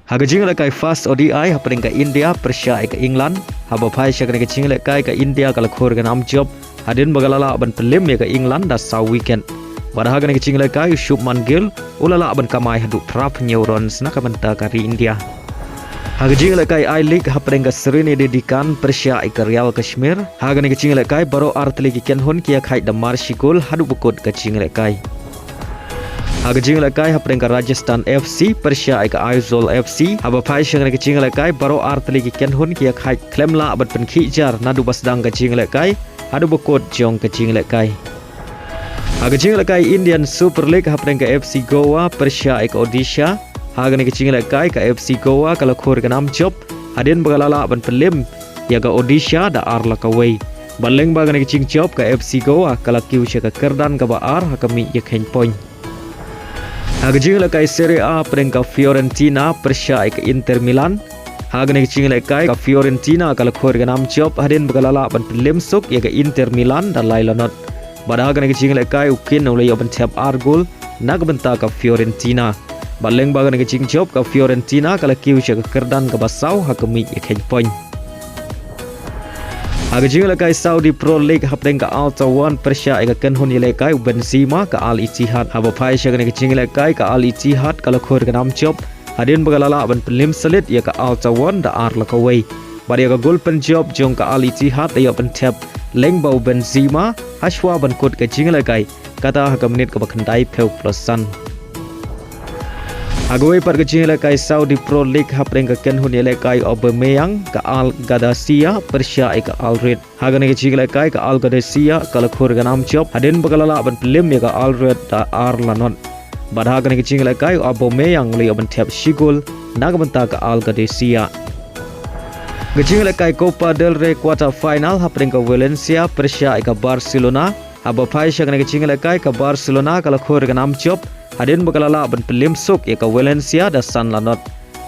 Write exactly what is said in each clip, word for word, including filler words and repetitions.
Ha ka jingïalehkai first O D I hapdeng ka India pyrshah ïa ka England, haba phai sha kane ka jingïalehkai ka India ka la khur ïa ka nam jop hadien ba ka la lah ban pynliem ïa ka England da saw wicket. Bad ha kane ka jingïalehkai u Shubman Gill u la lah ban kamai haduh phra phew hynñiew runs na ka bynta ka ri India. Ha ka jingïalehkai I-League hapdeng ka Sreenidi Deccan pyrshah ïa ka Real Kashmir, ha kane ka jingïalehkai baroh artylli ki kynhun ki ïakhaid da mar shi kol haduh ba kut ka jingïalehkai. Ha ka jingïalehkai hapdeng ka Rajasthan F C pyrshah ïa ka Aizawl F C, haba phai sha kane ka jingïalehkai baroh artylli ki kynhun ki ïakhaid khlem lah ban pynkhih jar naduh ba sdang ka jingïalehkai haduh ba kut jong ka jingïalehkai. Ha ka jingïalehkai Indian Super League hapdeng ka F C Goa pyrshah ïa ka Odisha, ha kane ka jingïalehkai ka F C Goa ka la khur ïa ka nam jop hadien ba ka la lah ban pynliem ïa ka Odisha da ar la kawei. Bad lyngba kane ka jingjop ka F C Goa ka la kiew sha ka kyrdan kaba ar ha ka mih ïakheiñ point. Ha ka jingïalehkai Serie A hapdeng ka Fiorentina pyrshah ïa ka Inter Milan, ha kane ka jingïalehkai ka Fiorentina ka la khur ïa ka nam jop hadien ba ka la lah ban pynliem suk ïa ka Inter Milan da lai la not. Bad ha kane ka jingïalehkai u Keane u la ïoh ban thep ar gol na ka bynta ka Fiorentina. Bad lyngba kane ka jingjop ka Fiorentina ka la kiew sha ka kyrdan kaba saw ha ka mih ïakheiñ point. Ha ka jingïalehkai Saudi Pro League hapdeng ka Al Taawoun pyrshah ïa ka kynhun ïalehkai u Benzema ka Al Ittihad, haba phai sha kane ka jingïalehkai ka Al Ittihad ka la khur ïa ka nam jop hadien ba ka la lah ban pynliem slit ïa ka Al Taawoun da ar la kawei. Bad ïa ka gol pynjop jong ka Al Ittihad la ïoh ban thep lyngba u Benzema ha shuwa ban kut ka jingïalehkai, kata ha ka minit kaba khyndai phew plus san. Ha kawei pat ka jingïalehkai Saudi Pro League hapdeng ka kynhun ïalehkai Aubameyang ka Al Qadsiya pyrshah ïa ka Al Riyadh. Ha kane ka jingïalehkai ka Al Qadsiya ka la khur ïa ka nam jop hadien ba ka la lah ban pynliem ïa ka Al Riyadh da ar la not. Bad ha kane ka jingïalehkai u Aubameyang u la ïoh ban thep shi gol na ka bynta ka Al Qadsiya. Ka jingïalehkai Copa del Rey quarter final hapdeng ka Valencia pyrshah ïa ka Barcelona, haba phai sha kane ka jingïalehkai ka Barcelona ka la khur ïa ka nam jop hadien ba ka la lah ban pynliem suk ïa ka Valencia da san la not.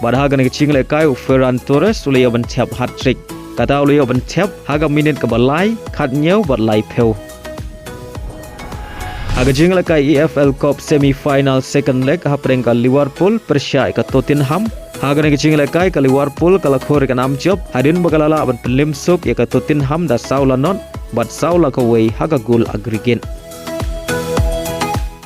Bad ha kane ka jingïalehkai u Ferran Torres u la ïoh ban thep hat-trick, kata u la ïoh ban thep ha ka minit kaba lai, khathynñiew bad laiphew. Ha ka jingïalehkai E F L Cup semi final second leg hapdeng ka Liverpool pyrshah ïa ka Tottenham, ha kane ka jingïalehkai ka Liverpool ka la khur ïa ka nam jop hadien ba ka la lah ban pynliem suk ïa ka Tottenham da saw la not bad saw la kawei ha ka gol aggregate.